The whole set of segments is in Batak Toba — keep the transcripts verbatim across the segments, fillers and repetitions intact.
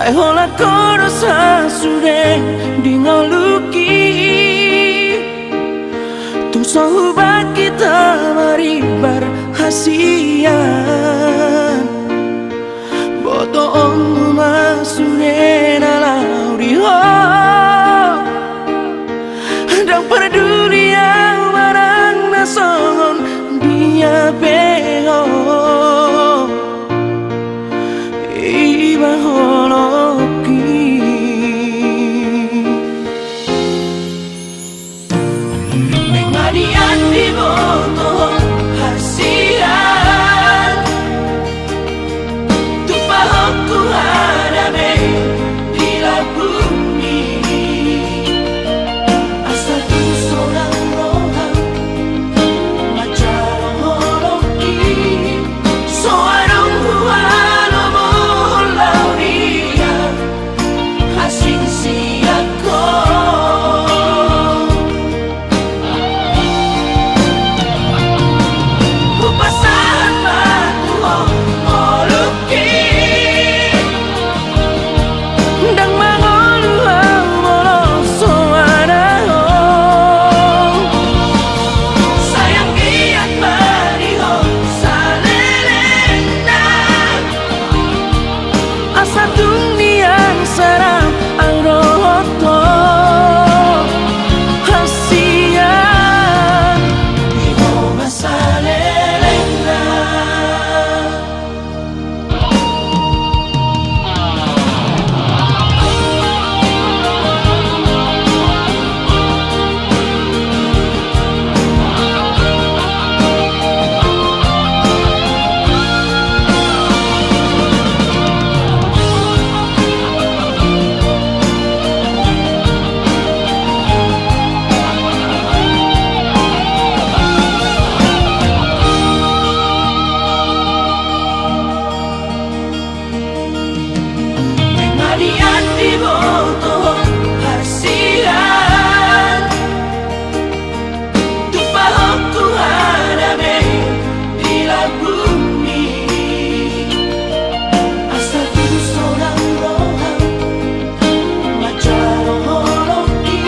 Ai holan ho do sasude di ngolungki. Tung so hubakit hita marimbar hasian. Botoonmu ma sude na laho di ho. Ndang parduli au manang na songon dia pe ho. Iba holongki. Mangaliat diboto hasian. Tupa ho tu hadameon di lambungmi. Asa tung so dang roham manjalo holongki. So adong hualomohon laho dia asing sian ho. Hupasahat ma tu ho ngolungki. Ndang mangolu au molo so ada ho. Sai anggiat ma di ho salelengna. Asa tung nian sada au dohot ho hasian. Di ho ma salelengna. Mangaliat diboto hasian. Tupa ho tu hadameon di lambungmi. Asa tung so dang roham manjalo holongki.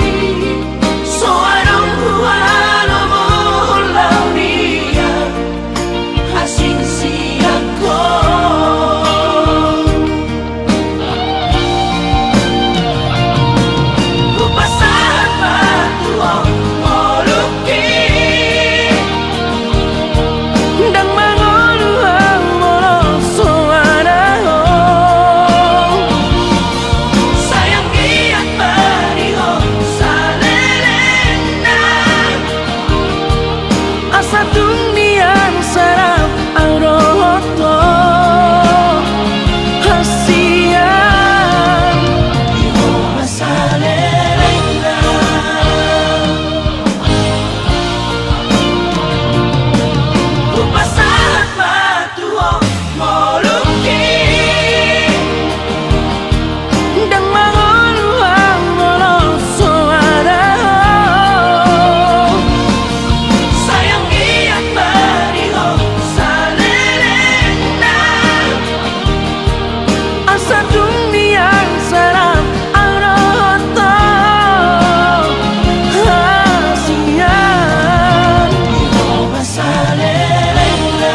So adong hualomohon laho dia asing sian ho. Hupasahat ma tu ho ngolungki. Ndang mangolu au molo so ada ho. Sai anggiat ma di ho salelengna. Asa tung nian sada au dohot ho hasian. Di ho ma salelengna. Hupasahat ma tu ho ngolungki. Ndang mangolu au molo so ada ho. Sai anggiat ma di ho salelengna. Asa tung nian sada au dohot ho hasian. Di ho ma salelengna.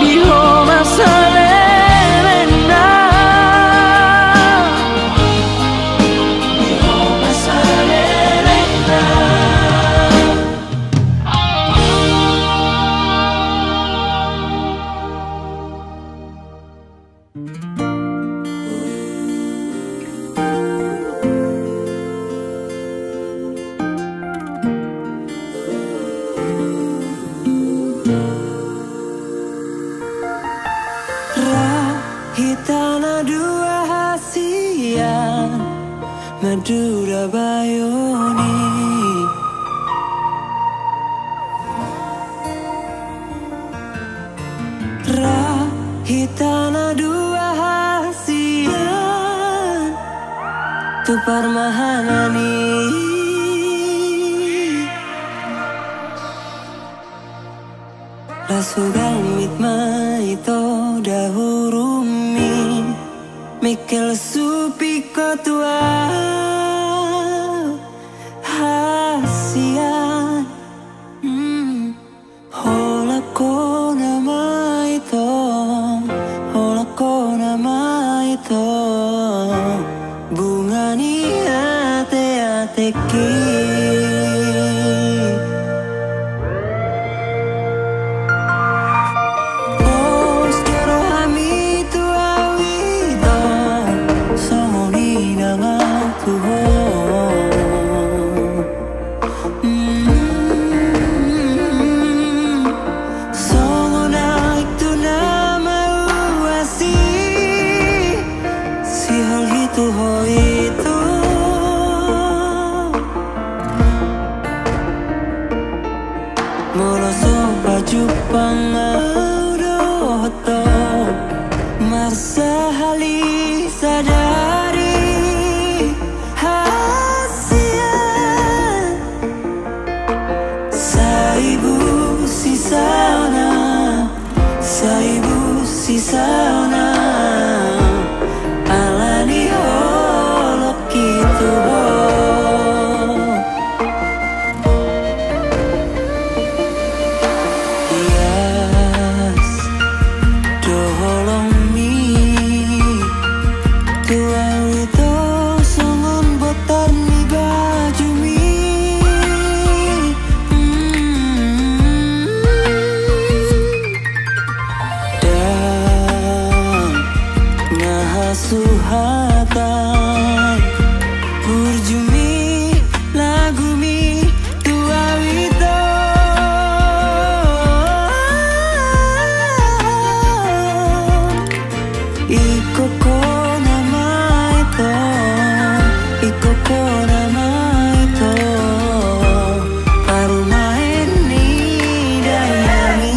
Di ho ma salelengna. Di ho ma salelengna. Ra hita na dua hasian, Madura Bayon i. Ra hita na dua hasian, tu parmahanan i. Laos hugamit ma ito. Dahurumi, Mikel Supiko tu ahu hasian. Hmm. Holan hona ma ito, holan hona ma ito, bunga ni ateateki. Pos joro hami tu ahu ito, songon i nang ahu tu ho. Mm. Songon aek tu na mauasi, sihol i tu ho ito. Molo so pajumpang ahu dohot ho, marsahali sadari hasian. Saibu sisaona, saibu sisaona, ala ni holong i tu ho. Ias do holongmi tu ahu ito, songon bontar ni bajumi. Mm. Ndang na hasuhatan burjumi, lagumi tu ahu ito. Ingkon hona ma ito, ingkon hona ma ito, parumaen ni daiami.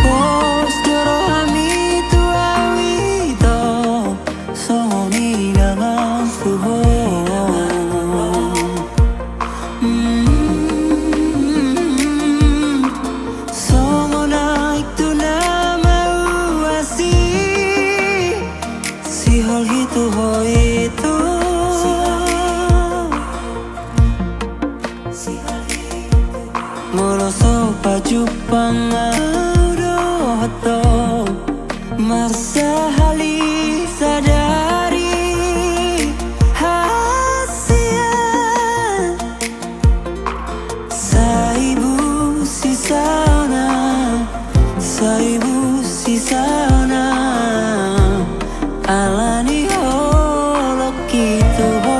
Pos do rohami tu ahu ito, songon i nang ahu tu ho. Mm, songon aek tu na mauasi, sihol i tu ho ito. Molo so pajumpang ahu dohot ho, marsahali sadari hasian. Saibu sisaona, saibu sisaona, ala ni holong i tu ho.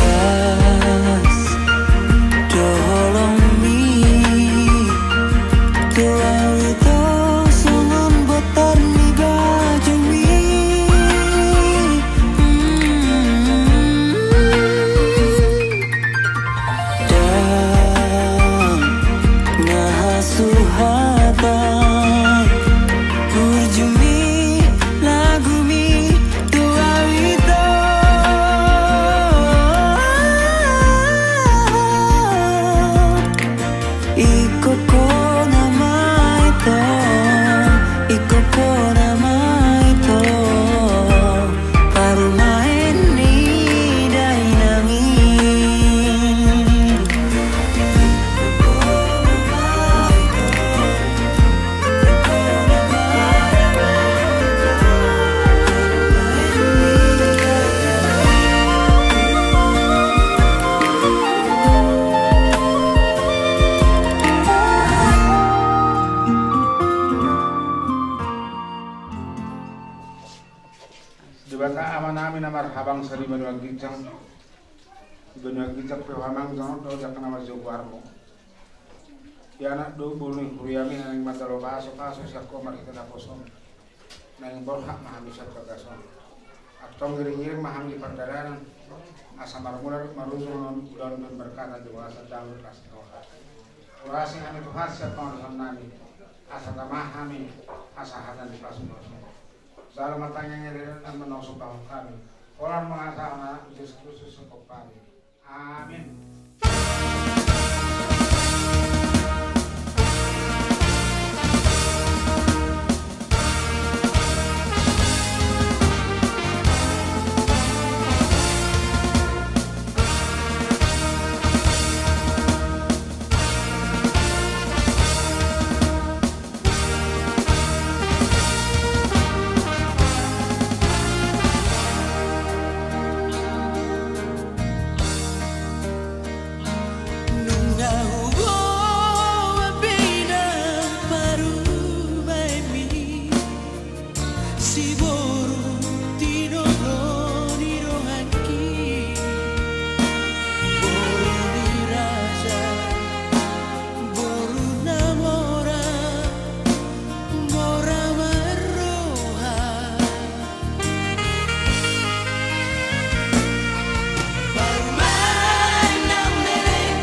Ias do holongmi tu ahu ito, songon bontar ni bajumi. Mm. Ndang Bangso di banua ginjang, di banua ginjang pe ho amang, jonok do di angka na marjogo goarmu. Di anak do boru ni huriami na naeng manjalo pasupasu sian ho marhite naposom. Naeng borhat ma hami sian bagas on. Antong iring-iring ma hami di pardalanan, asa marmula marujung on ulaon pemberkatan di bagasan dangdut las ni roha. Urasi hami Tuhan sian pangalusan nami, asa tama hami hasahatan di pasupasu. Jalo ma tangiang i di dalan na manausung hami. Holan ma asa na Jesus Kristus sokop hami. Amin. Nunga huboan pe inang parumaenmi, siboru tinodohon ni rohangki, boru ni raja, boru na mora, mora marroha. Parumaen na melek,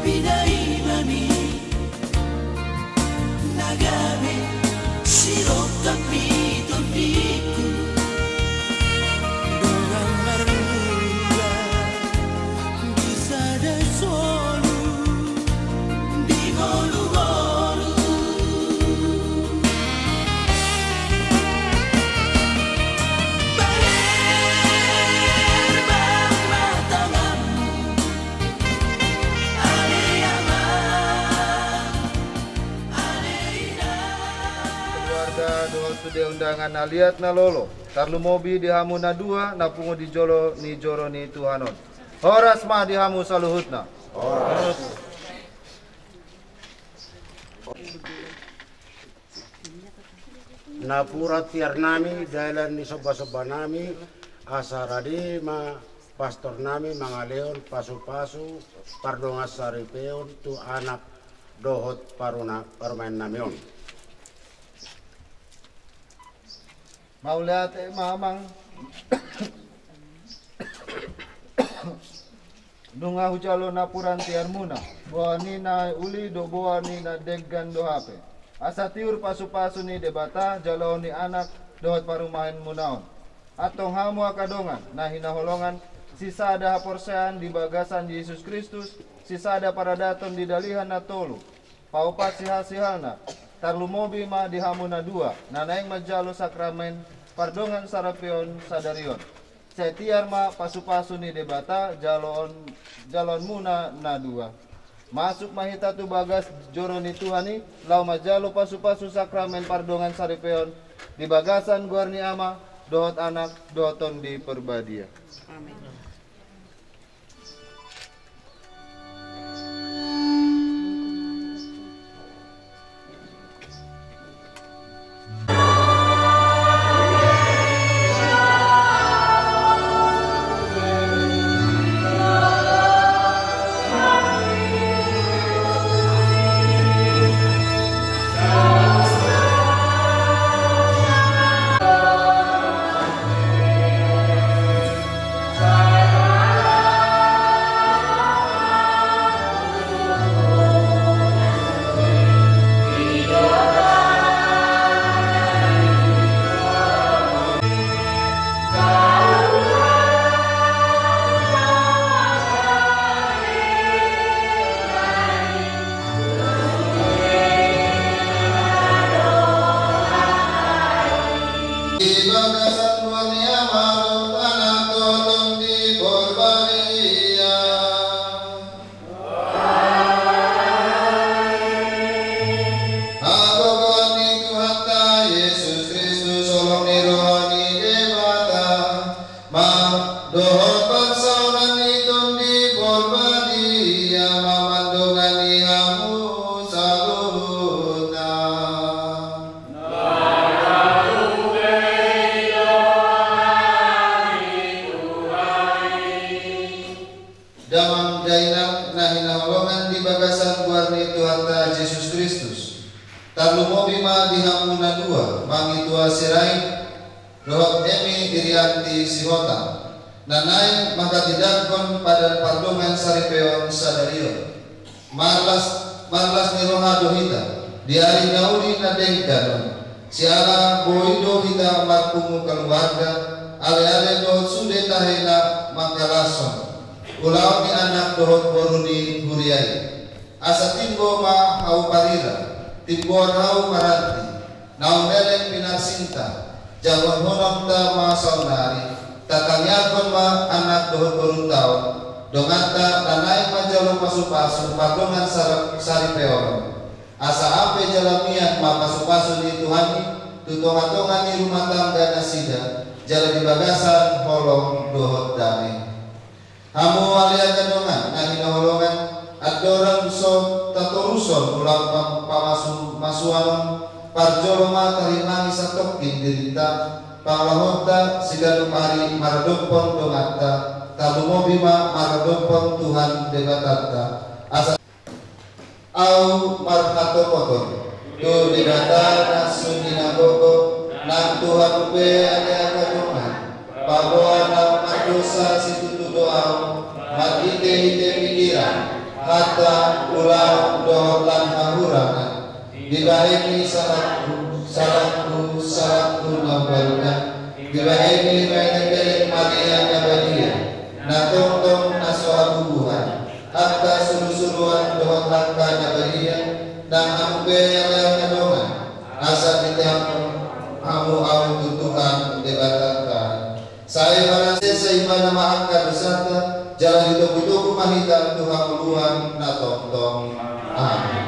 pinaimami na gabe sirongkap ni tondingku. Dongan marmula di sada solu, di ngolu-ngolu. Paherbang ma tanganmu, ale amang, ale inang. Keluarga dohot sude undangan na liat na lolo, tarlumobi di hamu na dua na pungu di jolo ni joro ni Tuhan on. Horas ma di hamu saluhutna. Horas. Napuran tiar nami, dalan ni somba-somba nami, asa rade ma pastor nami mangalehon pasu-pasu pardongan saripeon tu anak dohot paruna-, parumaen nami on. Mauliate ma amang. Nunga hujalo napuran tiarmuna, boha ni na uli dohot boha ni na denggan do hape. Asa tiur pasu-pasu ni Debata jaloon ni anak dohot parumaenmuna on. Antong hamu angka dongan na hinaholongan, sisada haporseaon di bagasan Jesus Kristus, sisada paradaton di dalihan na tolu, paopat sihal-sihalna, tarlumobi ma di hamu na dua na naeng manjalo sakramen pardongan saripeon sadari on. Sai tiar ma pasu-pasu ni Debata jaloon, jaloonmuna na dua. Masuk ma hita tu bagas joro ni Tuhan i, laho manjalo pasu-pasu sakramen pardongan saripeon, di bagasan goar ni Ama, dohot Anak, dohot Tondi Parbadia. Amin. Di bagasan goar ni Ama dohot Anak dohot Tondi Parbadia. Hagogoon ni Tuhanta Jesus Kristus, holong ni roha ni Debata, ma dohot pansamotan ni Tondi Parbadia ma mandongani hamu saluhutna. Hinaholongan di bagasan goar ni Tuhanta Jesus Kristus, tarlumobi ma di hamu na dua, Mangitua Sirait dohot Emi Irianti Sihotang, na naeng manghatindanghon padan pardongan saripeon sadari on. Marlas, marlas ni roha do hita di ari na uli na denggan on, siala boi do hita marpungu keluarga, aleale dohot sude tahe na mangkalashon ulaon ni anak dohot boru ni huria i. Asa timbo ma hau parira, timboan hau paranti, naung leleng pinarsinta, jagonhononta ma saonnari, tatangianghon ma anak dohot borunta on, donganta na naeng manjalo pasupasu pardongan sar-, saripeon on. Asa ampe jala mian ma pasupasu ni Tuhan i tu tongatonga ni rumah tangga nasida, jala di bagasan holong dohot dame. Hamu ale angka dongan na hinaholongan, andorang so tatorushon ulaon pam-, pamasu-, masuan on, parjolo ma tarimangi satongkin dirinta, pangulahonta siganup ari maradophon donganta, tarlumobi ma maradophon Tuhan Debatanta, asa Ahu marhatopoton tu Debata na sundina gogo, nang tu hamu pe ale angka dongan, paboa naung mardosa situtu do ahu, marhitehite pikiran, hata, ulaon dohot lan hahurangan. Dibahen i salangku, salangku, salangku na umbaruta. Dibahen i ma elek-elek Maria na badia, na tongtong na so habubuhan, angka surusuruan dohot angka na badia, nang hamu pe ale angka dongan, asa ditehak hamu ahu tu Tuhan Debatanta. Sai marasi, sai manang ma angka dosanta, jala ditogitogi ma hita tu hangoluan na tongtong. Amin.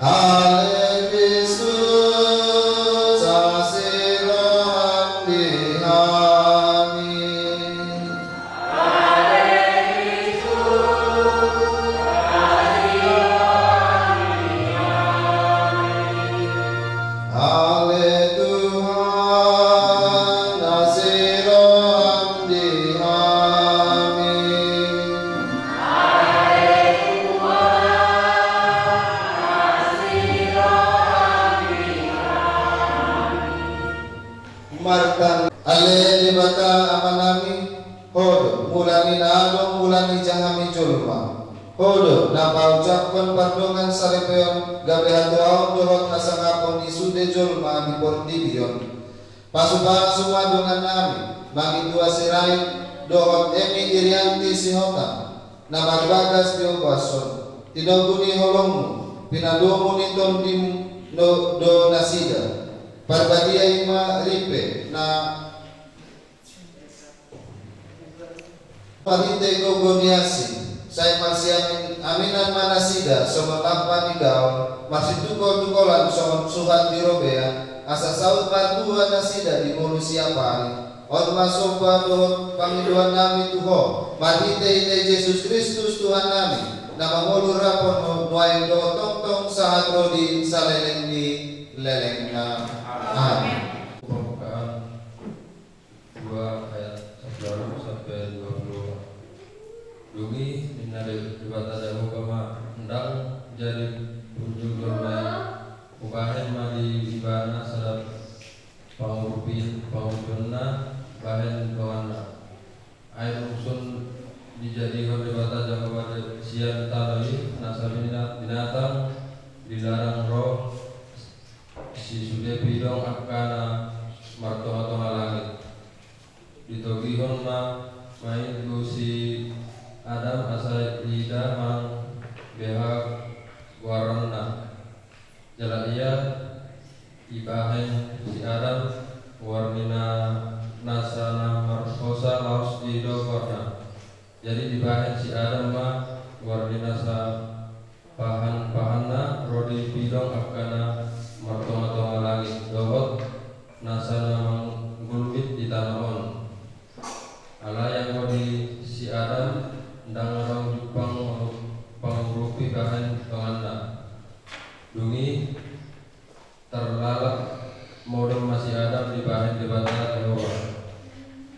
Ale Kristus, asi roham di hami. Ale Tuhan, asi roham di hami. Martang-, ale Debata Amanami, Ho do mula ni na adong, mula ni na hami jolma. Ho do na paucaphon pardongan saripeon, gabe hatuaon dohot hasangapon ni sude jolma di portibi on. Pasupasu ma dongannami, Mangitua Sirait dohot Emi Irianti Sihotang, na marbagas di ombas on, tinogu ni holongmu, pinadomu ni tondim do, do nasida. Parbadia i ma ripe na Marhite gogo ni asi, sai marsiamin-aminan ma nasida songon lampa ni gaol, marsitungkoltungkolan songon suhat di robean, asa saut martua nasida di ngolu siapari. On ma somba dohot pangidoannami tu Ho, marhitehite Jesus Kristus Tuhannami, na mangolu rap dohot Ho nuaeng dohot tongtong sahat ro di saleleng ni lelengna. Amin. Pembukaan dua ayat satu sampai dua puluh. Dung i ninna Debata Jahowa ma, ndang jadi punjung jolma i, hubahen ma di ibana sada pangurupi-, pangurupionna bahen donganna. Ai dung sun dijadihon Debata Jahowa sian tano i nasa bina-, binatang, dilarang ro si sude pidong angka na martongatonga langit. Ditogihon ma, ma i tu si Adam asa iida manang beha goarna. Jala ia ibahen si Adam goar ni na, nasa na marhosa laos iida goarna. Jadi dibahen si Adam ma goar ni nasa pahanpahanna ro di pidong angka na martongatonga langit dohot nasa na manggulmit di tano on. Alai anggo di si Adam ndang adong jumpang pangurupi bahen donganna. Dung i tar- Lalap modom ma si Adam dibahen Debata Jahowa.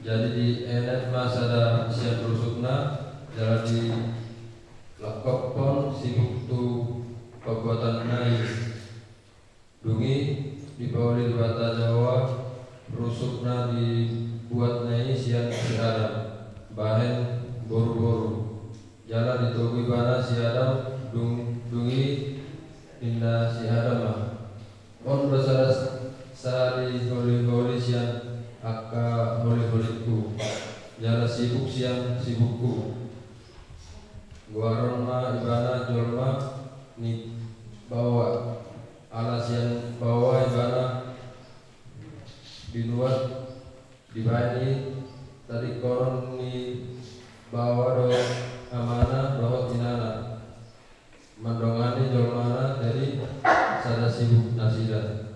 Jadi dienet ma sada sian rusukna, jala dilangkophon sibuk tu pambuatanna i. Dung i dipauli Debata Jahowa rusuk na dibuatna i sian si Adam bahen boruboru. Jala ditogu ibana si Adam. Dung, dung i ninna si Adam ma, "On do sada sahali holiholi sian angka holiholingku, jala sibuk sian sibukku. Goaron ma ibana jolma ni baoa, ala sian baoa ibana binuat." Dibahen i tadingkonon ni baoa do amana dohot inana mandongani jolmana, jadi sada sibuk nasida.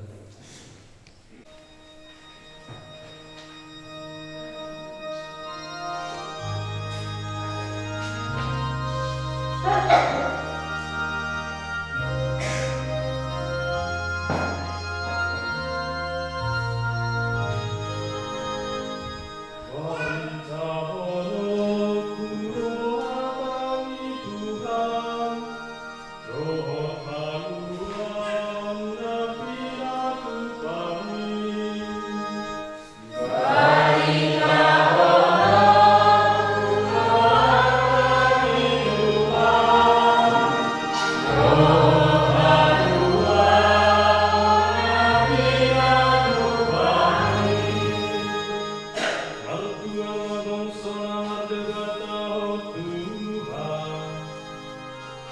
Martua ma bangso na mardebata Ho Tuhan,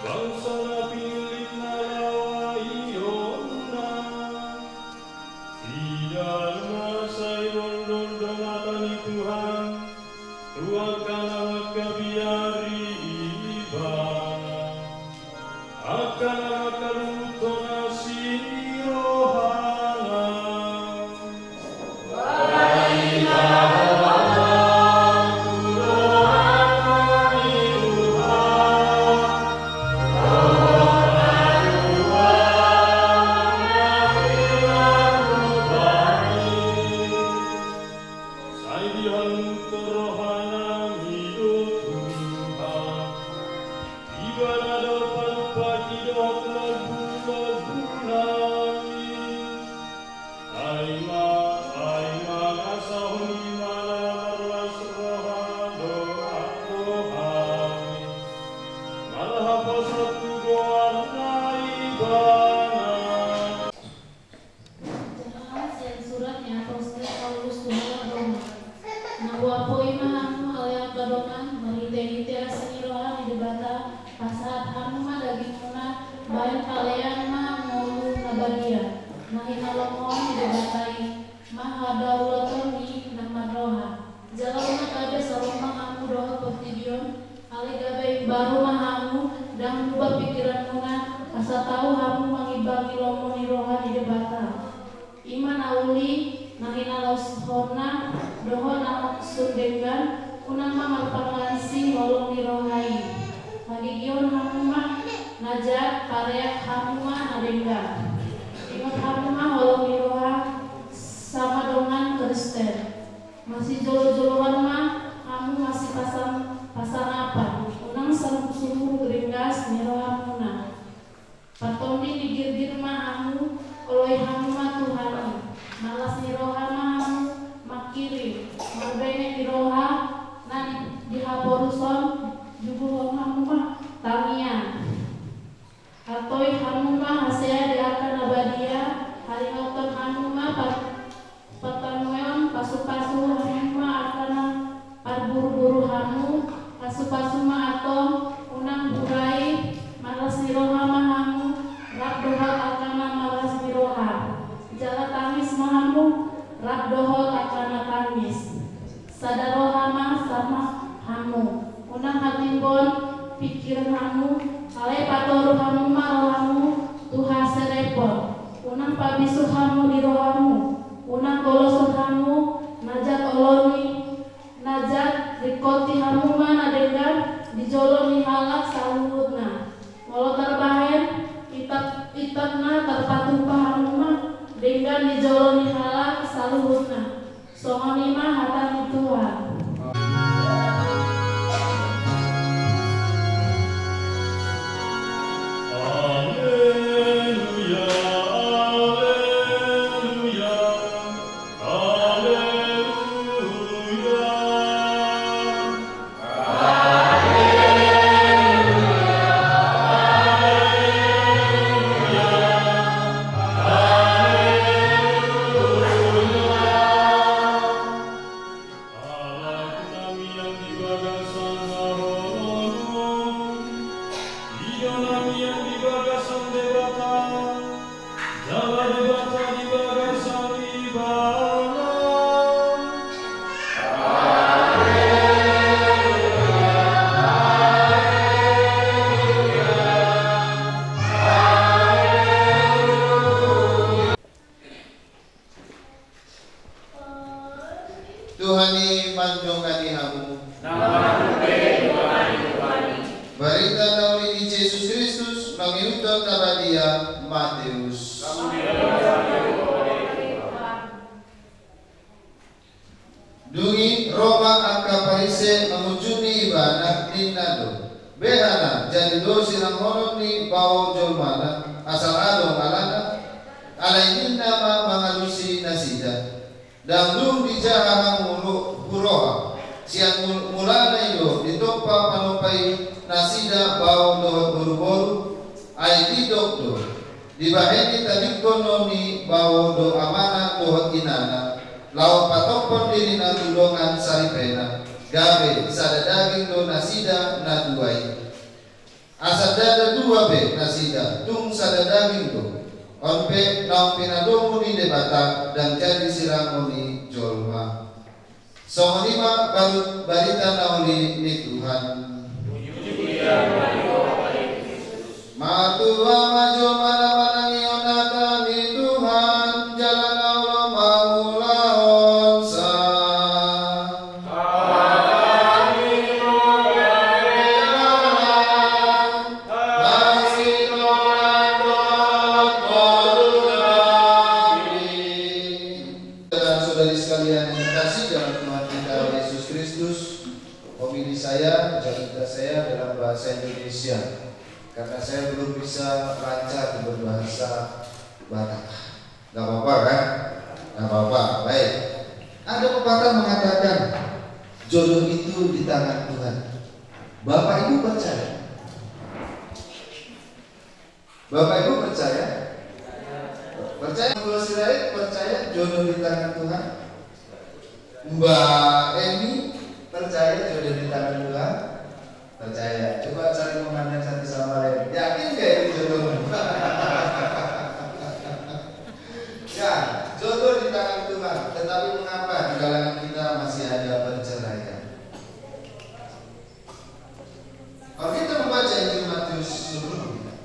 bangso na pillit na laho ahionna. Sian na sai rondong do mata ni Tuhan tu angka na mangkabiari Ibana, angka na mangkaluluhon asi ni rohana. Sai dihaluthon rohanami do Tuhan. Ibana do palumpaki dohot lombu-lombunami. Ai ma, ai ma, asa honi ma na marlas roha dohot rohami, marhaposan tu goarna Ibana. Jala sian surat ni apostel Paulus tu halak Roma. Na huapoi ma hamu ale angka dongan, marhitehite asi ni roha ni Debata, pasahat hamu ma dagingmuna bahen palean na ngolu na badia, na hinalomohon ni Debata i, manghadaulathon i na marroha. Jala unang gabe salompang hamu dohot portibi on, ale gabe imbaru ma hamu, ndang muba pingkiranmuna, asa tau hamu mangimbangi lomo ni roha ni Debata. I ma na uli, na hinalashonna, dohot na sun denggan, unang ma marpangansi holong ni roha i. Hagigihon hamu ma na jat, pareak hamu ma na denggan. Ingot hamu ma holong ni roha sama dongan Kristen. Masijolojoloan ma hamu, masipasang-pasangapan, unang sambungsungbung gringgas ni rohamuna. Partondi ni girgir ma hamu, oloi hamu ma Tuhan i. Marlas ni roha ma hamu mangkirim, marbenge ni roha na di, di haporuson, juguhon hamu ma tangiang. Atoi hamu ma hasea di angka na badia, haringothon hamu ma pa-, partamueon, pasupasu hamu ma angka na parburuburu hamu, pasupasu ma antong, unang burai, marlas ni roha ma hamu, rap dohot angka na marlas ni roha. Jala tangis ma hamu, rap dohot angka na tangis. Sada roha ma sama hamu, unang hatimbon pingkiran hamu, alai patoru hamu ma rohamu tu haserepon. Unang pabisuk hamu di rohamu, unang goloson hamu na jat olo ni, na jat ringkoti hamu ma na denggan di jolo ni halak saluhutna. Molo tarbahen, itap-, itapna tarpatupa hamu ma, Denggan di jolo ni halak saluhutna. Songon i ma hata ni Tuhan. Aleluya, aleluya, aleluya. Jala Debata di bagasan ibana. Tuhan i mandongani hamu. Barita na uli ni Jesus Kristus mangihuthon na badia Mateus. Dung i ro ma angka Parise mangunjuni ibana, ninna do: Behana, jadi do siranghonon ni bao jolmana, asal adong alana? Alai ninna ma mangalusi nasida: Ndang dung dijaha hamu ro-, huroha. Sian mul-, mulana i do ditompa panompa i nasida bao dohot boruboru. Ai didok do: Dibahen ni tadingkon on ni bao do amana dohot inana, laho patophon dirina tu dongan saripena, gabe sada daging do nasida na dua i. Asa ndada dua be nasida, tung sada daging do. On pe naung pinadomu ni Debata, ndang jadi sirango ni jolma. Songon i ma baru-, barita na uli ni Tuhan. Martua ma jolma na manangihon hata ni Tuhan, jala na olo mangulahonsa. Saudara-saudari sekalian yang terkasih dalam Tuhan kita Yesus Kristus, homili saya, cerita saya dalam bahasa Indonesia, karena saya belum bisa lancar berbahasa Batak. Nggak apa-apa, kan? Nggak apa-apa, baik. Ada pepatah mengatakan, jodoh itu di tangan Tuhan. Bapak Ibu percaya? Bapak Ibu percaya? Percaya? Ibu Sirait percaya jodoh di tangan Tuhan? Mbak Eni percaya jodoh di tangan Tuhan? Percaya. Coba saling memandang satu sama lain. Yakin nggak ini jodohmu? Ya, jodoh di tangan Tuhan. Tetapi mengapa di kalangan kita masih ada perceraian? Kalau kita membaca Injil Matius sebelumnya,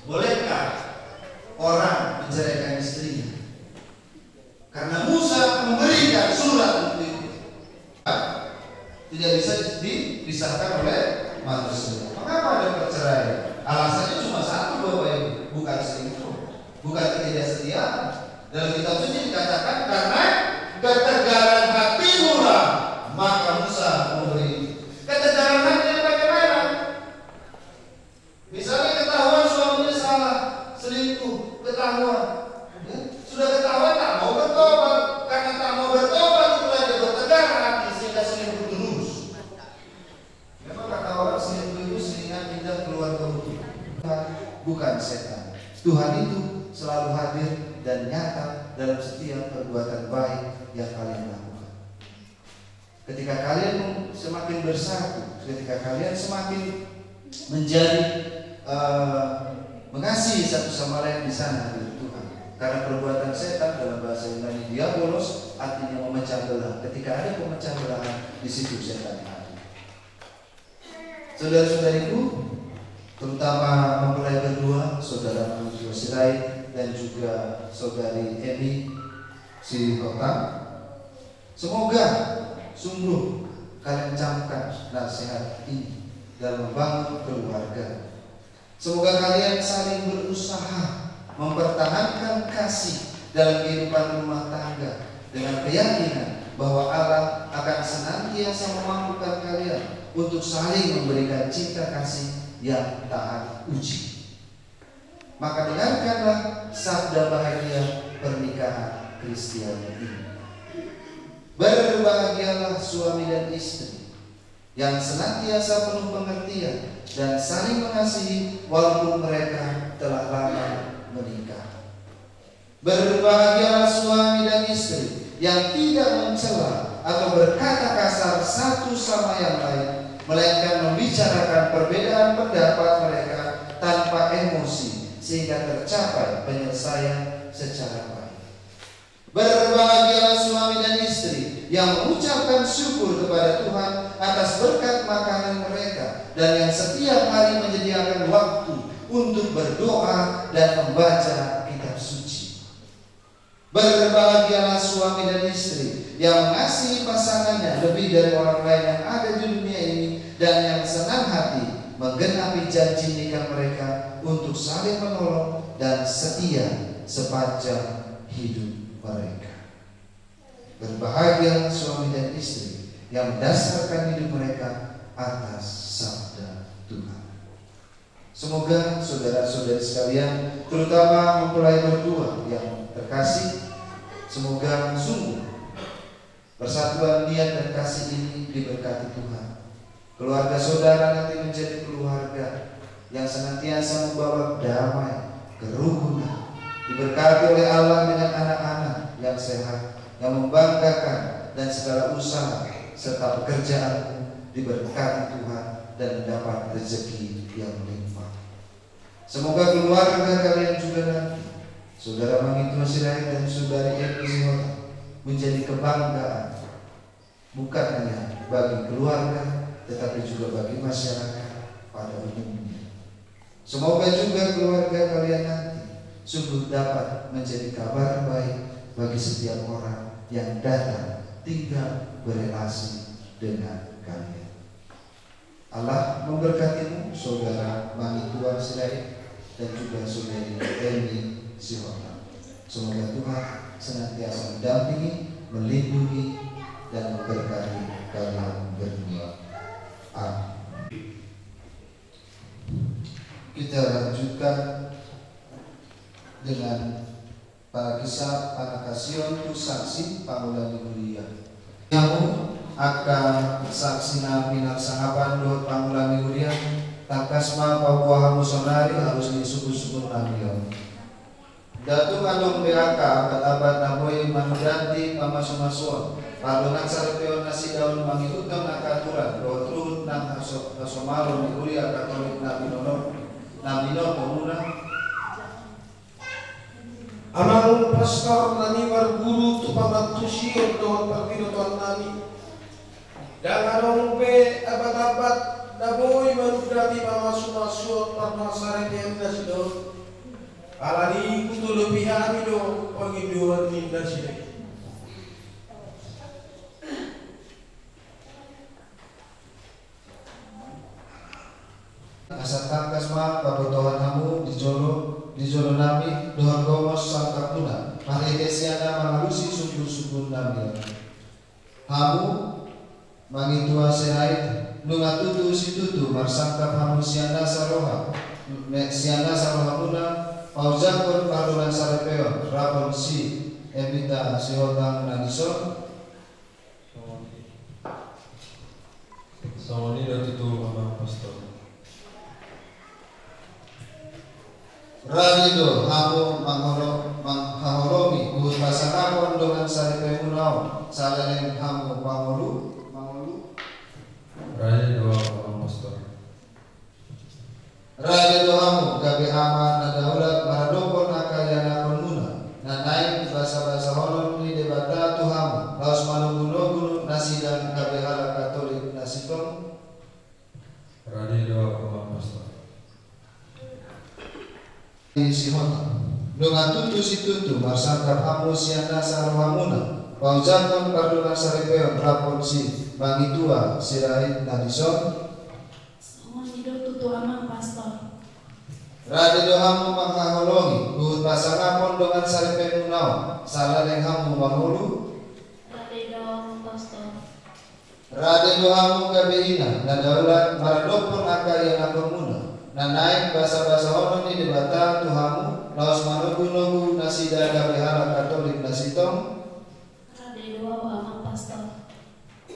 bolehkah orang menceraikan istrinya? Karena Musa memberikan surat untuk itu. Tidak bisa dipisahkan oleh manusia. Mengapa ada perceraian? Alasannya cuma satu, Bapak Ibu, bukan selingkuh, bukan ketidaksetiaan. Dalam kitab suci dikatakan, karena ketegaran hati murah, maka Musa memberi. Ketegaran hati yang bagaimana? Misalnya ketahuan suaminya salah, selingkuh, ketahuan. Ya, sudah ketahuan, tak mau bertobat. Karena tak mau bertobat, itulah dia bertegar hati sehingga selingkuh terus. Memang kata orang, selingkuh itu seringan indah keluarga utuh. Tuhan bukan setan. Tuhan itu selalu hadir dan nyata dalam setiap perbuatan baik yang kalian lakukan. Ketika kalian semakin bersatu, ketika kalian semakin menjadi, eh, mengasihi satu sama lain, di sana hadir Tuhan. Karena perbuatan setan dalam bahasa Yunani diabolos artinya memecah belah. Ketika ada pemecah belahan, di situ setan hadir. Saudara-saudariku, terutama mempelai berdua, Saudara Manurjo Sirait dan juga Saudari Eni Sihotang, semoga sungguh kalian camkan nasihat ini dalam membangun keluarga. Semoga kalian saling berusaha mempertahankan kasih dalam kehidupan rumah tangga dengan keyakinan bahwa Allah akan senantiasa memampukan kalian untuk saling memberikan cinta kasih yang tahan uji. Maka dengarkanlah sabda bahagia pernikahan Kristiani ini. Berbahagialah suami dan istri yang senantiasa penuh pengertian dan saling mengasihi walaupun mereka telah lama menikah. Berbahagialah suami dan istri yang tidak mencela atau berkata kasar satu sama yang lain, melainkan membicarakan perbedaan pendapat mereka tanpa emosi, sehingga tercapai penyelesaian secara baik. Berbahagialah suami dan istri yang mengucapkan syukur kepada Tuhan atas berkat makanan mereka dan yang setiap hari menyediakan waktu untuk berdoa dan membaca kitab suci. Berbahagialah suami dan istri yang mengasihi pasangannya lebih dari orang lain yang ada di dunia ini dan yang senang hati menggenapi janji nikah mereka untuk saling menolong dan setia sepanjang hidup mereka. Berbahagia suami dan istri yang mendasarkan hidup mereka atas sabda Tuhan. Semoga saudara-saudari sekalian, terutama mempelai berdua yang terkasih, semoga sungguh persatuan niat dan kasih ini diberkati Tuhan. Keluarga saudara nanti menjadi keluarga yang senantiasa membawa damai, kerukunan, diberkati oleh Allah dengan anak-anak yang sehat, yang membanggakan, dan segala usaha serta pekerjaanmu diberkati Tuhan dan mendapat rezeki yang melimpah. Semoga keluarga kalian juga nanti, saudara Mangitua Sirait dan saudari Eni Sihotang, menjadi kebanggaan bukan hanya bagi keluarga, tetapi juga bagi masyarakat pada umumnya. Semoga juga keluarga kalian nanti sungguh dapat menjadi kabar baik bagi setiap orang yang datang tinggal berelasi dengan kalian. Allah memberkatimu, saudara Mangitua Sirait, dan juga saudari Eni Sihotang. Semoga Tuhan senantiasa mendampingi, melindungi, dan memberkati kalian berdua. Amin. Kita lanjutkan dengan Panangkasi, panangkasi on tu saksi pangula ni huria. Hamu angka saksi na pinarsangapan dohot pangula ni huria, tangkas ma paboa hamu saonari alus ni suhunsuhun nami on. Nda tung adong be angka abat-abat na boi manundati pamasumasuon pardongansaripeon nasida on mangihuthon angka aturan dohot ruhut nang haso-, hasomalon ni huria Katolik na binoto, na binoto muna. Amang pastor nami marguru tu pamantusion dohot parbinotoan nami. Ndang adong be abat-abat na boi manundati pamasumasuon pardongansaripeon nasida on. Alani i hutodopi hami do pangindoan ni nasida i. Asa tangkas ma pabotohon hamu di jolo, di jolo nami dohot gomos sangkapmuna, marhite sian na mangalusi suhunsuhun nami on. Hamu Mangitua Sirait, nunga tutu situtu marsangkap hamu sian nasa roha, me-, sian nasa rohamuna, paojakhon pardongansaripeon rap dohot si Embita Sihotang na dison. Songon i do tutu, Amang Pastor. Rade do hamu mangolo-, manghaholongi huhut pasangapon dongansaripemuna on saleleng hamu pangolu, mangolu. Rade do, Amang Pastor. Rade do hamu gabe ama na daulat maradophon angka ianakhonmuna, na naeng basabasahonon ni Debata tu hamu laos manogunogu nasida gabe halak Katolik na sintong? Rade do, Amang Pastor. Sihotang. Nunga tutu situtu marsangkap hamu sian nasa rohamuna, paojakhon pardongansaripeon rap dohot si Mangitua Sirait na dison? Songon i do tutu, Amang Pastor. Rade do hamu manghaholongi huhut Pasangapon dongan saripeonmuna on, saleleng hamu mangolu. Rade do hamu, Pastor. Rade do hamu gabe ina na daulat maradophon angka ianakhonmuna, na naeng basabasahonon ni Debata tu hamu, laos manogunogu nasida gabe halak Katolik na sintong. Rade do ahu, Amang Pastor.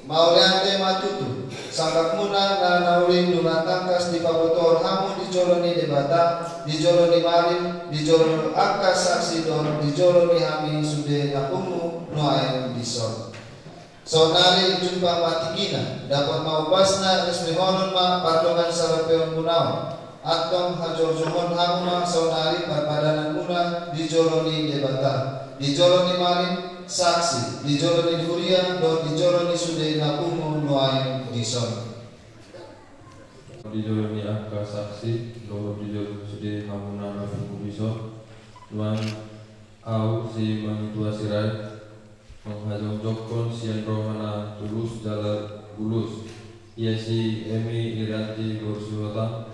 Mauliate ma tutu, sangkapmuna na nauli nunga tangkas dipabotohon hamu di jolo ni Debata, di jolo ni malim, di jolo angka saksi dohot di jolo ni hami sude na pungu nuaeng dison. Saonari jumpang ma tingkina, dapot ma umbasna, resmihonon ma pardongan saripeonmuna on. Antong hajorjohon hamu ma saonari parpadananmuna di jolo ni Debata, di jolo ni malim, saksi, di jolo ni huria, dohot di jolo ni sude na pungu nuaeng dison. Di jolo ni angka saksi, dohot di jolo ni sude hamuna na pungu dison, nuaeng ahu si Mangitua Sirait, manghajongjonghon sian roha na tulus jala bulus, ia si Emi Irianti boru Sihotang,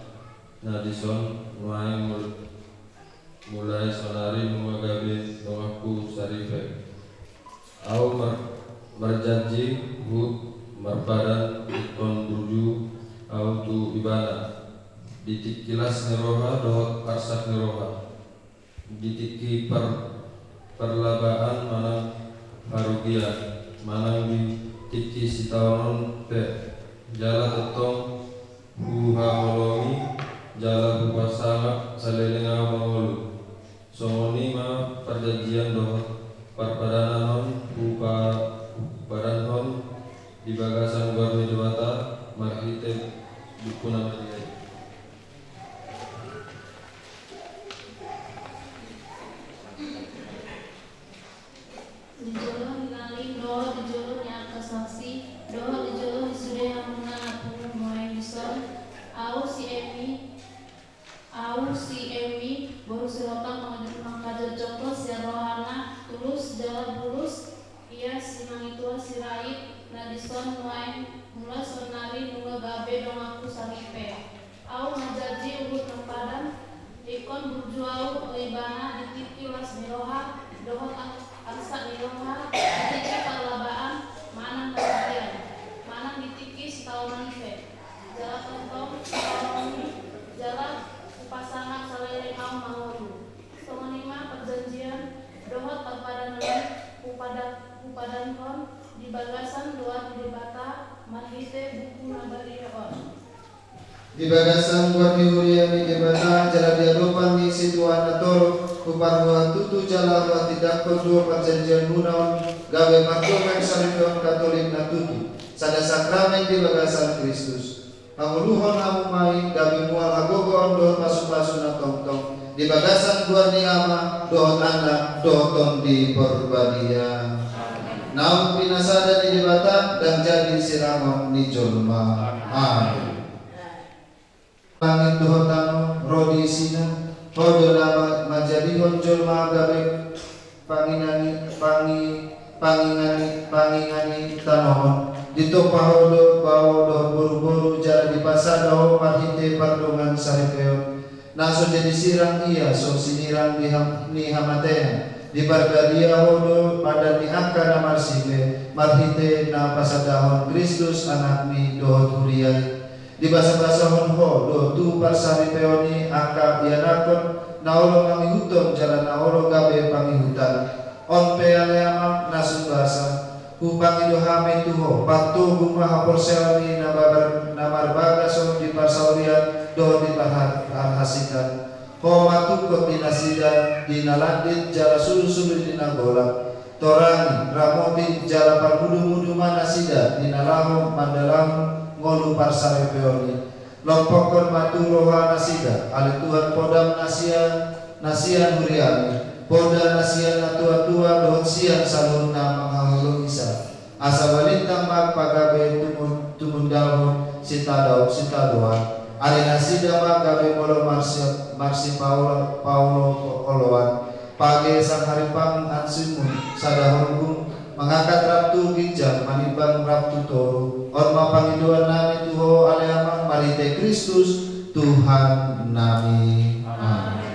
na dison nuaeng mul-, mulai saonari nunga gabe donganku saripe. Ahu mar-, marjanji huhut marpadan ingkon burju ahu tu ibana, di tingki las ni roha dohot arsak ni roha, di tingki par-, parlabaan manang harugian, manang di tingki sitaonon pe, jala tongtong huhaholongi jala hupasangap saleleng ahu mangolu. Songon i ma parjanjian dohot parpadanan on hupa-, hupadanhon di bagasan goar ni Debata marhite Buku na Badia i. Di jolo ni malim dohot di jolo ni angka saksi dohot di jolo ni sude hamuna na pungu nuaeng dison, ahu si Emi, ahu si Emi boru Sihotang manghajo-, manghajongjonghon sian roha na tulus jala bulus, ia si Mangitua Sirait, na dison nuaeng mulai saonari nunga gabe donganku saripe. Ahu marjanji huhut marpadan ingkon burju ahu tu ibana di tingki las ni roha dohot ar-, arsak ni roha, di tingki parlabaan manang harugian, manang di tingki sitaonon pe, jala tongtong huhaholongi jala hupasangap saleleng ahu mangolu. Songon i ma parjanjian dohot parpadanan on hupada-, hupadanhon di bagasan goar ni Debata marhite Buku na Badia on. Di bagasan goar ni huria ni Debata jala di adopan ni Situan na torop, huparroha tutu jala huhatindangkon do parjanjianmuna on gabe pardongan saripeon Katolik na tutu, sada sakramen di bagasan Kristus. Hangoluhon hamu ma i gabe mual hagogoon dohot pasupasu na tongtong di bagasan goar ni Ama dohot Anak dohot Tondi Porbadia. Naung pinasada ni Debata ndang jadi sirangon ni jolma. Amen. Langit dohot tano ro di isina, Ho do na ma-, manjadihon jolma gabe panginani, pangi-, pangingani, panginani tano on. Ditompa Ho do baoa dohot boruboru jala dipasada Ho marhite pardongan saripeon. Na so jadi sirang ia so sinirang di ham-, ni hamatean. Diparbadia Ho do padan ni angka na marsipe marhite na pasadahon Kristus Anakmi dohot huria i. Dibasabasahon Ho do tu parsaripeon i angka ianakhon na olo mangihuthon jala na olo gabe pangihutan. On pe ale Amang na sun basa, hupangido hami tu Ho, patogu ma haporseaon i na babar-, na marbagas on di parsaorian dohot di parha-, parhasitan. Ho ma tungkot di nasida di na landit jala sulusulu di na golap. Torangi, ramoti jala parmudumudu ma nasida di na laho mandalahon ngolu parsaripeon i. Lompokkon ma tu roha nasida, ale Tuhan, podam na sian, na sian huriami, poda na sian natuatua dohot sian saluhutna manghaholongi sa. Asa balintang ma pagabe tumun-, tumundalhon sitadao-, sitadoan. Ari nasida ma gabe molo marsi-, marsipaolo-, paolo-, oloan. Page sangarimpang ansimun sada horbu, mangangkat rap tu ginjang, manimbang rap tu toru. On ma pangidoan nami tu Ho ale Amang marhite Kristus Tuhan nami. Amen.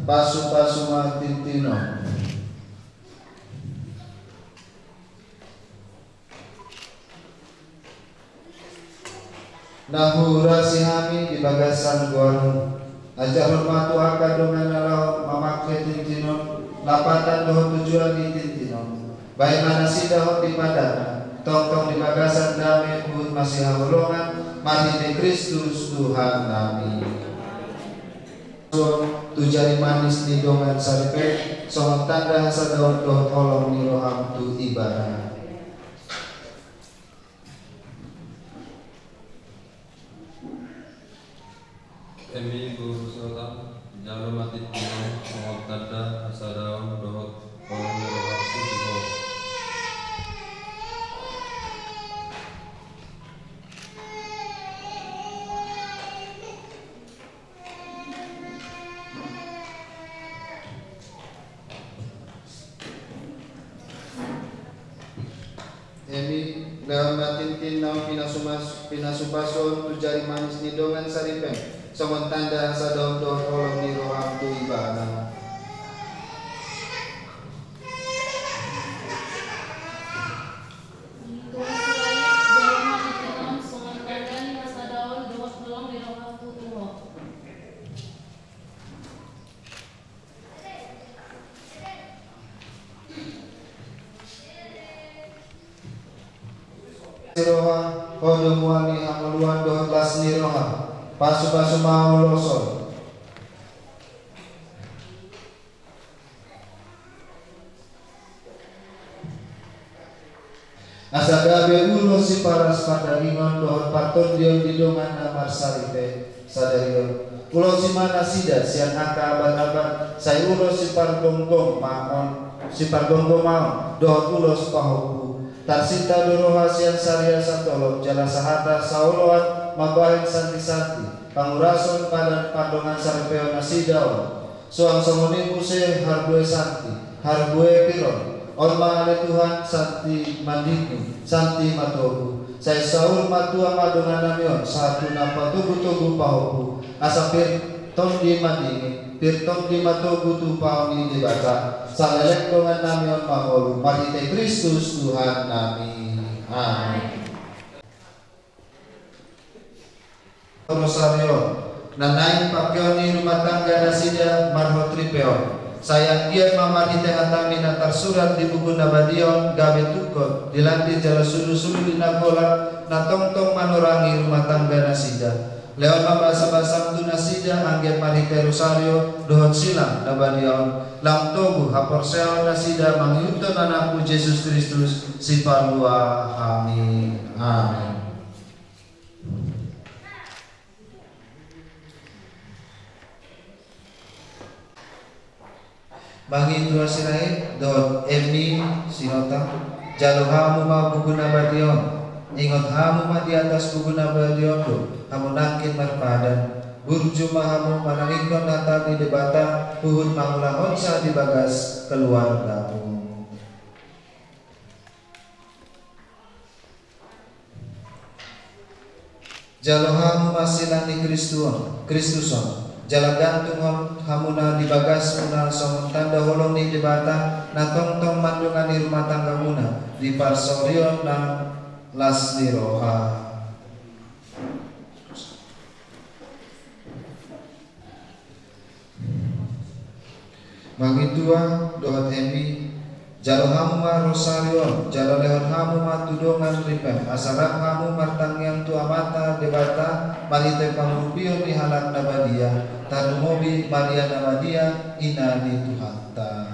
Pasu-pasu ma tintin on. Na huurasi hami di bagasan goarmu, ajarhon ma tu angka dongan na laho mamangke tintin on lapatan dohot tujuan ni tintin on. Baen ma nasida hot di padanna, tongtong di bagasan dame huhut masihaholongan, marhite Kristus Tuhannami. Tu jari manis ni dongan saripe, songon tanda hasadaon dohot holong ni roham tu Ibana. Eme boru sota, jalo ma tintin on songon tanda hasadaon dohot holong ni roham tu Ho. Eme, lehon ma tintin naung pinasumas-, pinasupasu on tu jari manis ni dongan saripem, songon tanda hasadaon dohot holong ni roham tu Ibana. Tuhan Sirait, jalo ma tintin on songon tanda ni hasadaon dohot holong ni roham tu Ho. Ni roha, Ho do mual ni hangoluan dohot las ni roha. Pasu-pasu ma ulos on. Asa gabe ulos siparas pardagingon dohot partondion di dongan na marsaripe sadari on. Ulosi ma nasida sian angka abad-abad, sai ulos sipargomgomaon, sipargomgomaon dohot ulos pahompu. Tarsinta do roha sian saria satolop jala sahata saoloan mambahen santi-santi pangurason padan pardongansaripeon nasida on. Suang songon i muse harbue santi, harbue pir on. On ma ale Tuhan, santi mandingin, santi matogu. Sai saur matua ma dongannami on sahat tu na patogu-togu pahompu. Asa pir tondi mandingin, pir tondi matogu tu pahom ni Debata. Saleleng dongannami on mangolu marhite Kristus Tuhannami. Amen. Rosario, na naeng pakeon ni rumah tangga nasida marhot ripe on. Sai anggiat ma marhite hatami na tarsurat di buku na badia on gabe tungkot, dilantik jala sulu-sulu di na golap, na tongtong manorangi rumah tangga nasida. Lehon ma basa-basam tu nasida anggiat marhite rosario dohot silang na badia on, lam togu haporseaon nasida mangihuthon Anakmu Jesus Kristus, Sipalua hami. Amen. Mangihuthon Sirait dohot Emi Sinota, jalo hamu ma buku na badia on. Ingot hamu ma di atas buku na badia on do hamu nangkin marpadan. Burju ma hamu manangihon hata ni Debata huhut mangulahonsa di bagas keluargamu. Jalo hamu ma silang ni Kristus on, Kristus on, jala gantung ham-, hamuna di bagasmuna songon tanda holong ni Debata, na tongtong mandongani rumah tanggamuna di parsorion na las ni roha. Mangihuthon dohot Emi, jalo hamu ma rosario on, jala lehon hamu ma tu dongan ripem, asa rap hamu martangiang tu Amanta Debata, marhite pangurupion ni halak na badia, tarlumobi Maria na badia, ina ni Tuhanta.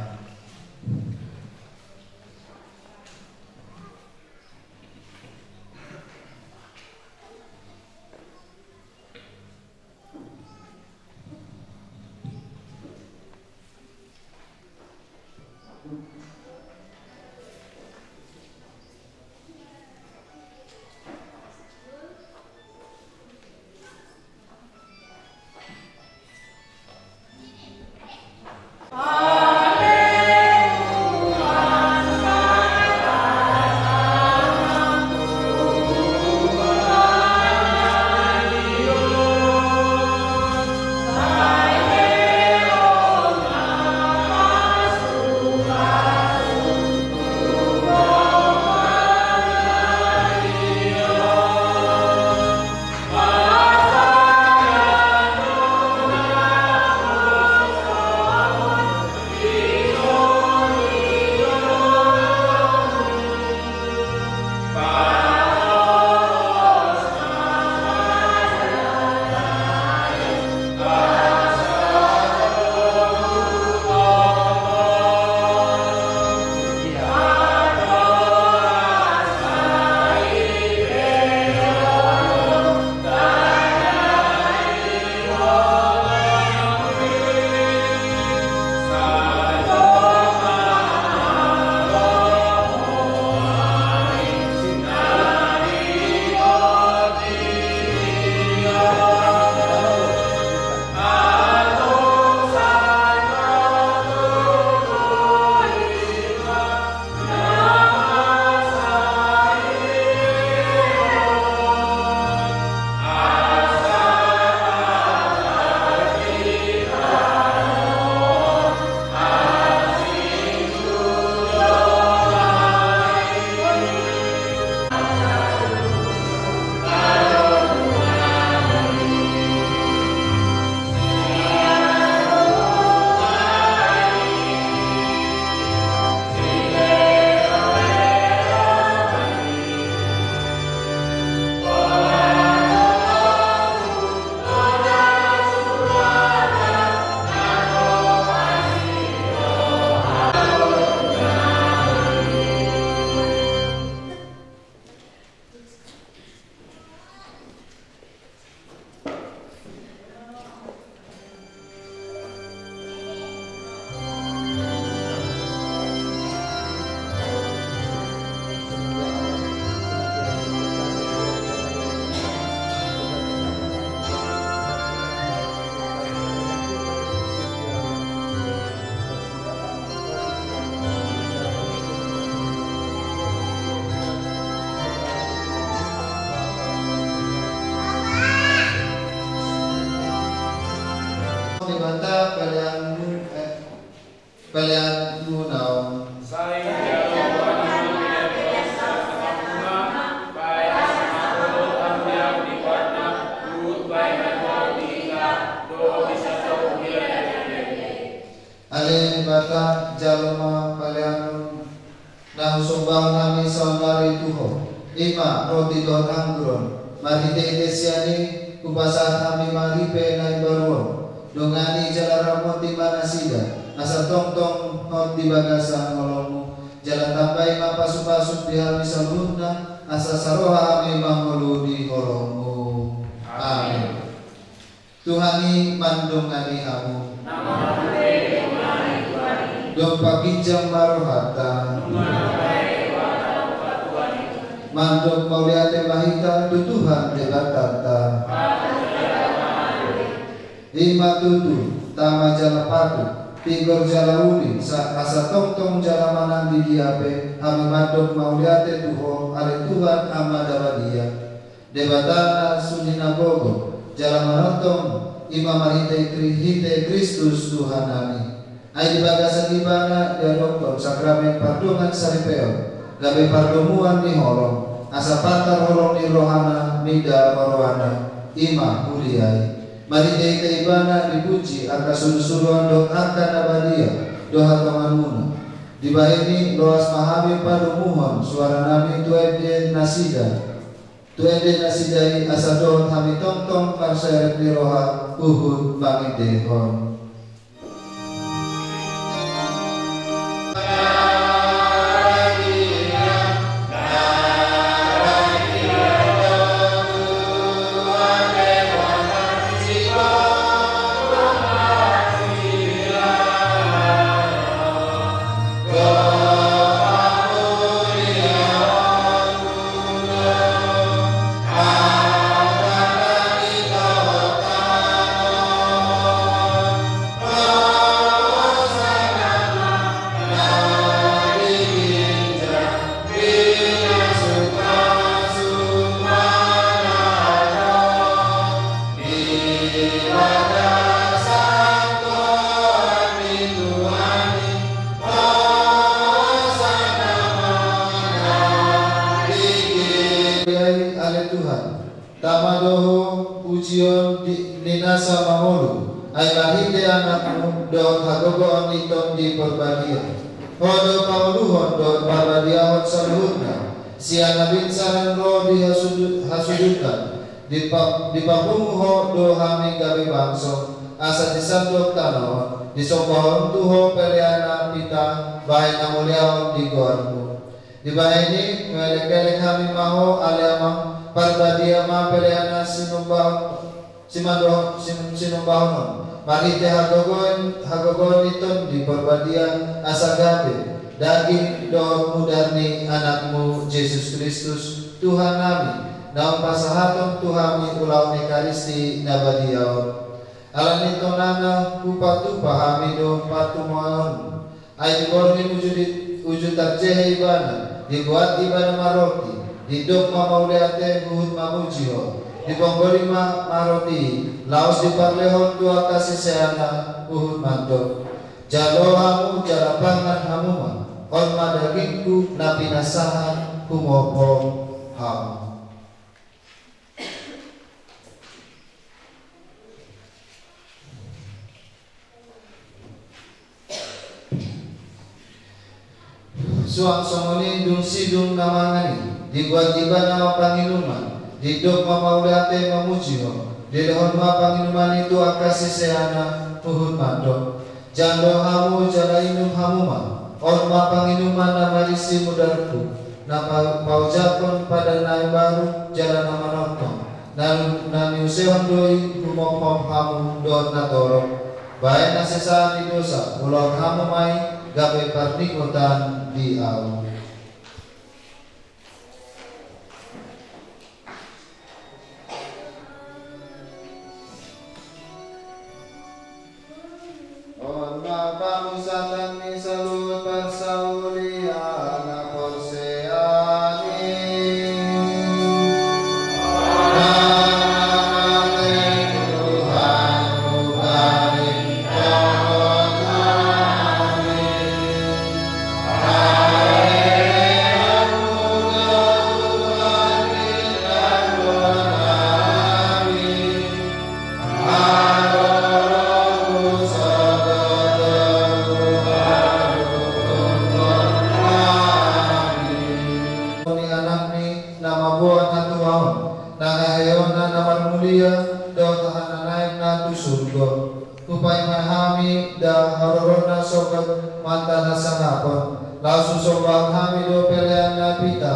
Pelean muna on. Sai jalo Tuhan i ma pelean ni sasintongna, baen asa dohot hami di goarna, huhut baen na dohot di hita, dohot di sasintongna. Ale Debata, jalo ma pelean na husombahon hami saonari tu Ho, i ma roti dohot anggur on. Marhitehite sian i hupasahat hami ma ripe na imbaru on. Dongani jala ramoti ma nasida, asa tongtong hot di bagasan holongMu. Jala tambai ma pasupasum di hami saluhutna, asa saroha hami mangolu di holongMu. Amin. Tuhan i mandongani hamu. Dompak ginjang ma rohanta. Mandok mauliate ma hita tu Tuhan Debatanta. I ma tutu, tama jala patut, tigor jala uli, sa-, asa tongtong jala manang di dia pe, hami mandok mauliate tu Ho, ale Tuhan Ama na badia. Debata na suni na gogo jala manongtong, i ma marhite Kri-, hite Kristus Tuhannami. Ai di bagasan Ibana diadophon sakramen pardongansaripeon, gabe pardomuan ni holong, asa patar holong ni rohana mida rohana, i ma huria i. Marhitehite Ibana dipuji angka surusuruan dohot angka na badia do hatonganmuna. Dibahen i loas ma hami padomuhon suaranami tu ende nasida. Tu ende nasida i asa dohot hami tongtong marserep ni roha huhut mangendehon. Ale Tuhan, tama do Ho pujion di, ni nasa mangolu, ai marhite AnakMu dohot hagogoon ni Tondi Porbadia. Ho do pangoluhon dohot parbadiahon saluhutna, sian na binsaran ro di hasudu-, hasudutan, dipa-, dipapungu Ho do hami gabe bangso, asa di sandok tano on, disombahon tu Ho pelean na pita, bahen na mauliate di goarMu. Dibahen i, huelek-elek hami ma Ho, ale Amang, parbadia ma pelean na sinombahon, simando-, sin-, sinombahonon, marhite hagogoon, hagogoon ni Tondi Porbadia, asa gabe daging dohot mudar ni AnakMu Jesus Kristus, Tuhannami, naung pasahaton tu hami ulaon Ekaristi na badia on. Ala ni tonana hupatupa hami do partumeon. Ai di borngin uju di, uju tarjehe Ibana, dibuat Ibana ma roti, didok ma mauliate huhut mamuji Ho, diponggoli ma, ma roti i, laos diparlehon tu angka siseanna huhut mandok: Jalo hamu jala pangan hamu ma, on ma dagingku na pinasahat humophom hamu. Suang songon i dung sidung na mangan i, dibuat Ibana ma panginuman, didok ma mauliate mamuji Ho, dilehon ma panginuman i tu angka siseanna huhut mandok: Jalo hamu jala inum hamu ma, on ma panginuman na marisi mudarku, na pa-, paojakhon Padan na imbaru jala na manongtong, na, na niusehon do i humophom hamu dohot na torop. Bahen hasesaan ni dosa, ulaon hamu ma i gabe parningotan di ahu. On ma pamusatan ni saluhut parsaulian na porsea i. Amen. Tuhan, Tuhan, Tuhan, Amen. mantan hasangapon, laos husombahon hami do pelean na pita,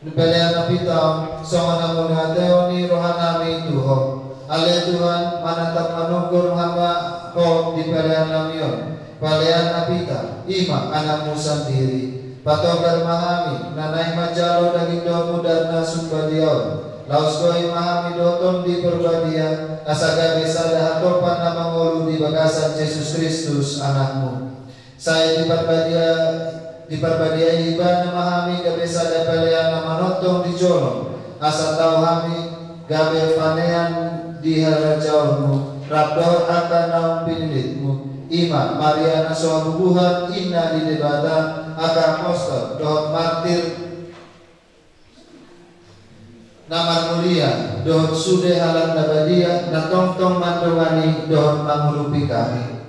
pelean na pita on, songon na mauliate ni rohanami tu Ho. Ale Tuhan, manatap manungkun ma Ho di pelean nami on, pelean na pita, i ma Anakmu sandiri. Patogar ma hami, na naeng manjalo daging dohot mudar na sun badia on. Laos goi ma hami dohot Tondi Parbadia, asa gabe sada hatopan na mangolu di bagasan Jesus Kristus Anakmu. Sai diparbadia, diparbadiai Ibana ma hami gabe sada pelean na manongtong di jolom, asa tau hami gabe panean di harajaonmu, rap dohot angka naung pinillitmu, i ma Maria na so habubuhan, Inna ni Debata, angka apostel dohot martir na marmulia, dohot sude halak na badia, na tongtong mandongani dohot mangurupi hami.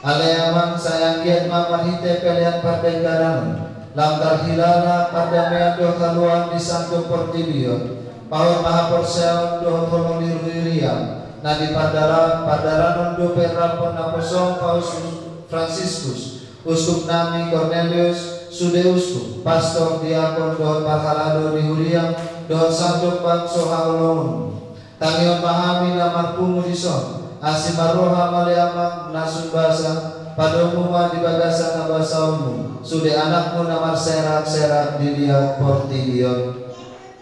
Ale Amang, sai anggiat ma marhite pelean pardengganan on, lam tarhilala pardamean dohot haluaon di sandok portibi on, paut ma haporseaon dohot holong ni huria, na di pardala-, pardalanan dope rap naposom Paus Fransiskus, Uskup nami Kornelius, sude uskup, pastor, diakon, dohot parhalado ni huria, dohot sandok bangso haholongon. Tangihon ma hami na marpungu dison, asi ma roham ale Amang na sun basa, padomu ma di bagasan habasaonmu, sude anakmu na marserak-serak di liat portibi on.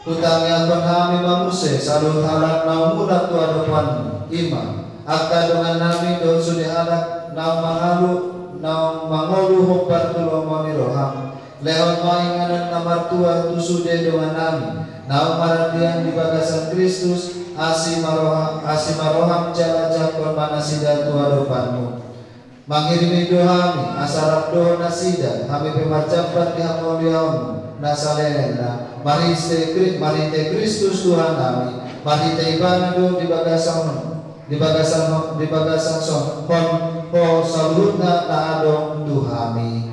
Hutangiangkon hami ma muse saluhut halak naung mulak tu adopanmu, i ma angka dongan nami dohot sude halak naung mangalu, naung mangolu hombar tu lomo ni roham. Lehon ma inganan na martua tu sude dongan nami naung maradian di bagasan Kristus, asi ma roha-, asi ma roham jala jangkon ma nasida tu adopanmu. Mangirimi do hami, asa rap dohot nasida, hami pe marjambar di hamauliaonmu na saleleng na, marhite Kri-, marhite Kristus Tuhan nami, marhite Ibana do di bagasan, di bagasan, di bagasan son, hon, ho saluhutna na adong tu hami.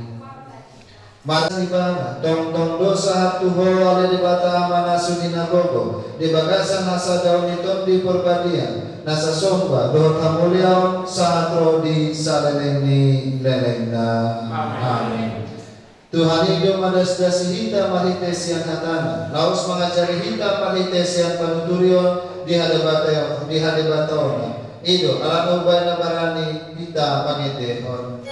Marhite Ibana, tongtong do sahat tu Ho ale Debata Ama na sudina gogo, di bagasan hasadaon ni Tondi Porbadia, nasa somba dohot hamuliaon sahat ro di saleleng ni lelengna. Amen. Tuhan i do mandasdasi hita marhite sian hatana, laos mangajari hita marhite sian panuturion di hadebata-, di hadebataonna. I do, ala na umbahen na barani hita pangendehon.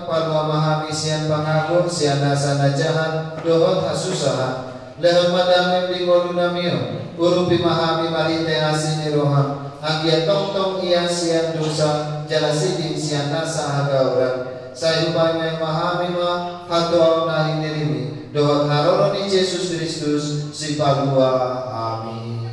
Palua ma hami sian pangago, sian nasa na jahat dohot hasusahan. Lehon ma damem di ngolu nami on. Urupi ma hami marhite asi ni roham, anggiat tongtong ias sian dosa, jala siding sian nasa hagaoran. Sai hupaima hami ma hatuaon na hinirimi dohot haroro ni Jesus Kristus, Sipalua hami.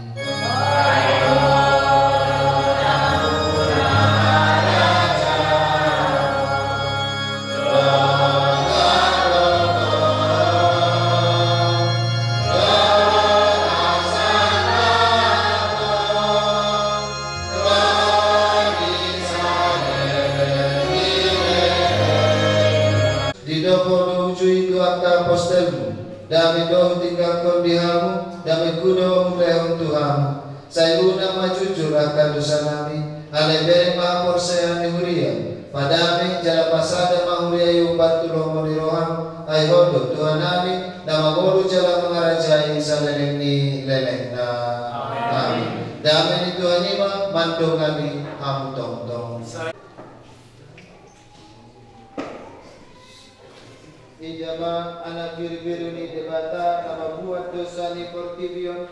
Didok Ho do uju i tu angka apostelmu, dame do hutinggangkon di hamu, damengku do hulehon tu hamu. Sai unang ma jujur angka dosanami, alai bereng ma haporseaon ni huria. Madame jala pasada ma huria i umbahen tu lomo ni roham, ai Ho do Tuhan nami, na mangolu jala mangarajai saleleng ni lelengna. Amin. Dame ni Tuhan i ma mandongani hamu tongtong. Ija ma anak birubiru ni Debata na mambuat dosa ni portibi on.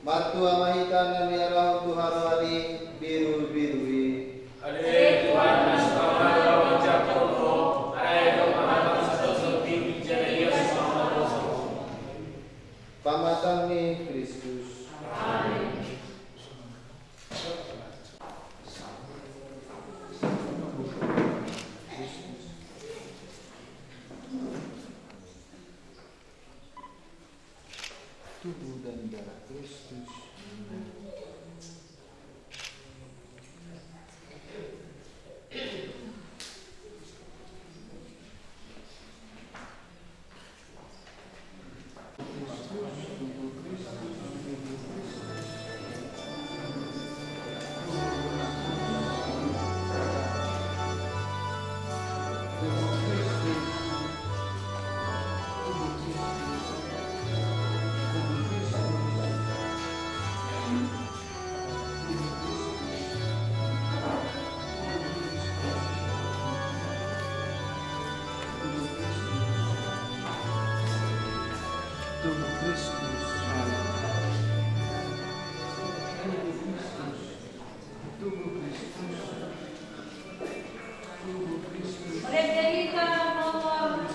Martua ma hita na niarahon tu haroan ni birubiru i. Ale Tuhan, na so hamaroan jangkon ho, ai adong ma hata na so tinggi jala ia so hamaroan. Pamatang ni Kristus. Amin. Tubuh dan darah Kristus. Tubuh Kristus. Tubuh Kristus. Tubuh Kristus. Tubuh Kristus. Gereja kita nomor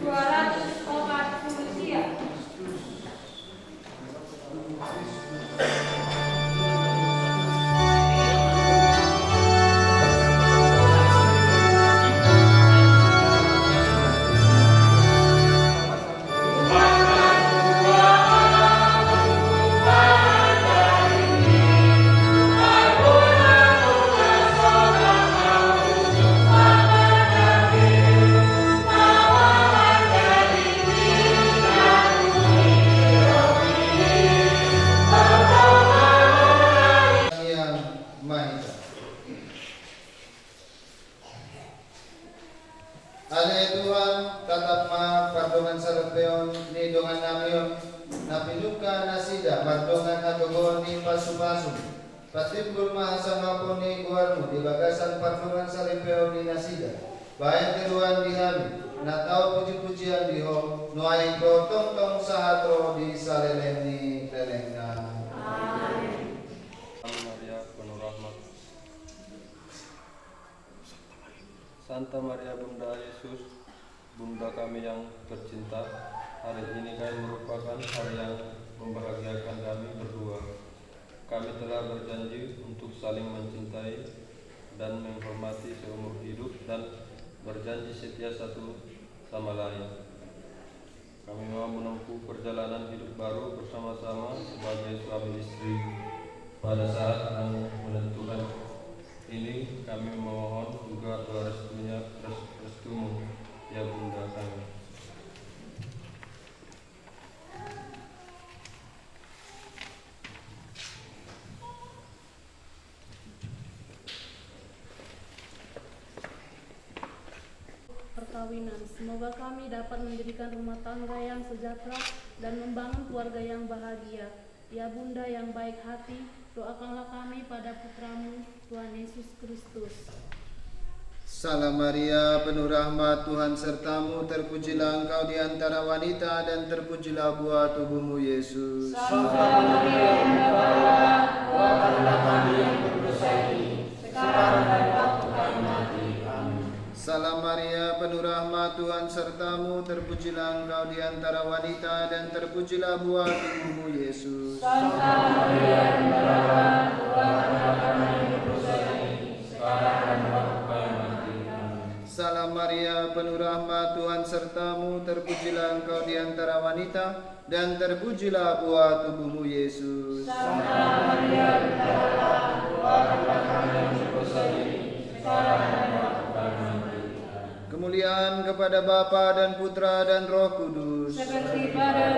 dua ratus empat puluh tiga. Ale Tuhan, tatap ma pardongan salempeon ni dongan nami on, na pinungka nasida mardongan hatogoon ni pasupasu. Patimbul ma hasangapon ni goarmu di bagasan pardongan salempeon ni nasida. Bahen keluhan di hami, na tau pujipujian di Ho, nuaeng dohot tongtong sahat ro di saleleng ni lelengna. Amin. Maria, penuh rahmat. Santa Maria, Bunda Yesus, Bunda kami yang tercinta, hari ini kami merupakan hari yang membahagiakan kami berdua. Kami telah berjanji untuk saling mencintai dan menghormati seumur hidup dan berjanji setia satu sama lain. Kami mau menempuh perjalanan hidup baru bersama-sama sebagai suami istri. Pada saat kami menentukan ini, kami memohon juga doa restunya, res-, restumu, ya Bunda kami. Perkawinan. Semoga kami dapat mendirikan rumah tangga yang sejahtera dan membangun keluarga yang bahagia. Ya Bunda yang baik hati, doakanlah kami pada Putramu, Tuhan Yesus Kristus. Salam Maria, penuh rahmat, Tuhan sertamu, terpujilah engkau di antara wanita, dan terpujilah buah tubuhmu, Yesus. Santa Maria, Bunda Allah, doakanlah kami yang berdosa ini, sekarang dan waktu kami mati. Amin. Salam Maria, penuh rahmat, Tuhan sertamu, terpujilah engkau di antara wanita, dan terpujilah buah tubuhmu, Yesus. Santa Maria, Bunda Allah, doakanlah kami yang berdosa ini, sekarang dan waktu kami mati. Amin. Salam Maria, penuh rahmat, Tuhan sertamu, terpujilah engkau di antara wanita, dan terpujilah buah tubuhmu, Yesus. Santa Maria, Bunda Allah, doakanlah kami yang berdosa ini, sekarang dan waktu kami mati. Amin. Kemuliaan kepada Bapa dan Putra dan Roh Kudus. Seperti pada